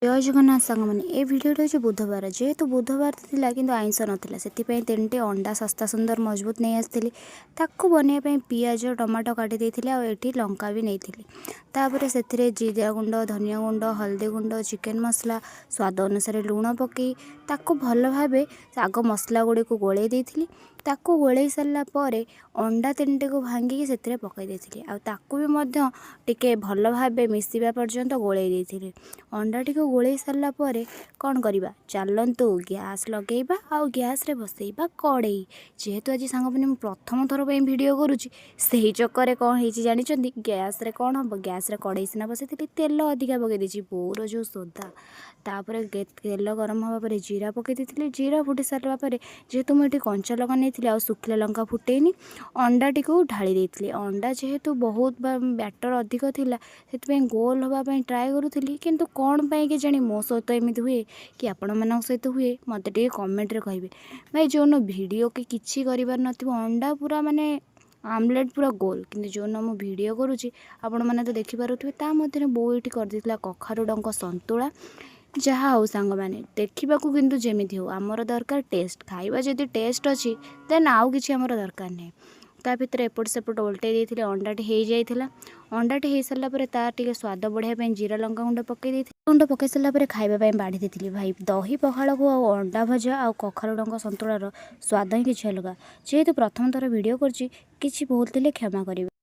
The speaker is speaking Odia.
ଜୟ ଜଗନ୍ନାଥ ସାଙ୍ଗମାନେ, ଏ ଭିଡ଼ିଓଟି ହେଉଛି ବୁଧବାର। ଯେହେତୁ ବୁଧବାର ଥିଲା କିନ୍ତୁ ଆଇଁଷ ନଥିଲା, ସେଥିପାଇଁ ତିନିଟି ଅଣ୍ଡା ଶସ୍ତା, ସୁନ୍ଦର, ମଜବୁତ ନେଇ ଆସିଥିଲି। ତାକୁ ବନେଇବା ପାଇଁ ପିଆଜ, ଟମାଟୋ କାଟି ଦେଇଥିଲି ଆଉ ଏଠି ଲଙ୍କା ବି ନେଇଥିଲି। ତାପରେ ସେଥିରେ ଜିରା ଗୁଣ୍ଡ, ଧନିଆ ଗୁଣ୍ଡ, ହଳଦୀ ଗୁଣ୍ଡ, ଚିକେନ୍ ମସଲା, ସ୍ୱାଦ ଅନୁସାରେ ଲୁଣ ପକାଇ ତାକୁ ଭଲ ଭାବେ ଆଗ ମସଲା ଗୁଡ଼ିକୁ ଗୋଳେଇ ଦେଇଥିଲି। ତାକୁ ଗୋଳେଇ ସାରିଲା ପରେ ଅଣ୍ଡା ତିନିଟିକୁ ଭାଙ୍ଗିକି ସେଥିରେ ପକାଇ ଦେଇଥିଲି ଆଉ ତାକୁ ବି ମଧ୍ୟ ଟିକେ ଭଲ ଭାବେ ମିଶିବା ପର୍ଯ୍ୟନ୍ତ ଗୋଳେଇ ଦେଇଥିଲି। ଅଣ୍ଡାଟିକୁ ଗୋଳେଇ ସାରିଲା ପରେ କ'ଣ କରିବା? ଚାଲନ୍ତୁ ଗ୍ୟାସ୍ ଲଗେଇବା ଆଉ ଗ୍ୟାସ୍ରେ ବସେଇବା କଡ଼େଇ। ଯେହେତୁ ଆଜି ସାଙ୍ଗମାନେ ମୁଁ ପ୍ରଥମ ଥର ପାଇଁ ଭିଡ଼ିଓ କରୁଛି, ସେହି ଚକରେ କ'ଣ ହେଇଛି ଜାଣିଛନ୍ତି? ଗ୍ୟାସ୍ରେ କ'ଣ ହେବ? ଗ୍ୟାସ୍ରେ କଡ଼େଇ ସିନା ବସେଇଥିଲି, ତେଲ ଅଧିକା ପକାଇ ଦେଇଛି। ବୋଉର ଯେଉଁ ସୋଦା! ତାପରେ ତେଲ ଗରମ ହେବା ପରେ ଜିରା ପକାଇ ଦେଇଥିଲି। ଜିରା ଫୁଟି ସାରିଲା ପରେ, ଯେହେତୁ ମୁଁ ଏଠି କଞ୍ଚା ଲଙ୍କା ନେଇଥିଲି ଆଉ ଶୁଖିଲା ଲଙ୍କା ଫୁଟେଇନି, ଅଣ୍ଡାଟିକୁ ଢାଳି ଦେଇଥିଲି। ଅଣ୍ଡା ଯେହେତୁ ବହୁତ ବ୍ୟାଟର୍ ଅଧିକ ଥିଲା, ସେଥିପାଇଁ ଗୋଲ ହେବା ପାଇଁ ଟ୍ରାଏ କରୁଥିଲି। କିନ୍ତୁ କ'ଣ ପାଇଁ କେଜାଣି ମୋ ସହିତ ଏମିତି ହୁଏ କି ଆପଣମାନଙ୍କ ସହିତ ହୁଏ, ମୋତେ ଟିକେ କମେଣ୍ଟରେ କହିବେ ଭାଇ। ଯେଉଁଦିନ ଭିଡ଼ିଓ କି କିଛି କରିବାର ନଥିବ, ଅଣ୍ଡା ପୁରା ମାନେ ଆମଲେଟ୍ ପୁରା ଗୋଲ, କିନ୍ତୁ ଯେଉଁଦିନ ମୁଁ ଭିଡ଼ିଓ କରୁଛି, ଆପଣମାନେ ତ ଦେଖିପାରୁଥିବେ। ତା ମଧ୍ୟରେ ବୋଉ ଏଇଠି କରିଦେଇଥିଲା କଖାରୁ ଡଙ୍କ ସନ୍ତୁଳା। ଯାହା ହଉ ସାଙ୍ଗମାନେ, ଦେଖିବାକୁ କିନ୍ତୁ ଯେମିତି ହଉ, ଆମର ଦରକାର ଟେଷ୍ଟ। ଖାଇବା ଯଦି ଟେଷ୍ଟ ଅଛି, ଦେନ୍ ଆଉ କିଛି ଆମର ଦରକାର ନାହିଁ। ତା ଭିତରେ ଏପଟ ସେପଟ ଓଲଟେଇ ଦେଇଥିଲି, ଅଣ୍ଡାଟି ହେଇଯାଇଥିଲା। ଅଣ୍ଡାଟି ହେଇସାରିଲା ପରେ ତାର ଟିକେ ସ୍ୱାଦ ବଢ଼ାଇବା ପାଇଁ ଜିରା ଲଙ୍କା ଗୁଣ୍ଡ ପକାଇ ଦେଇଥିଲି। ଗୁଣ୍ଡ ପକାଇ ସାରିଲା ପରେ ଖାଇବା ପାଇଁ ବାଢ଼ି ଦେଇଥିଲି। ଭାଇ, ଦହି ପଖାଳକୁ ଆଉ ଅଣ୍ଡା ଭଜା ଆଉ କଖାରୁ ଡଙ୍କ ସନ୍ତୁଳାର ସ୍ୱାଦ ହିଁ କିଛି ଅଲଗା। ଯେହେତୁ ପ୍ରଥମ ଥର ଭିଡ଼ିଓ କରୁଛି, କିଛି ଭୁଲ ଥିଲେ କ୍ଷମା କରିବେ।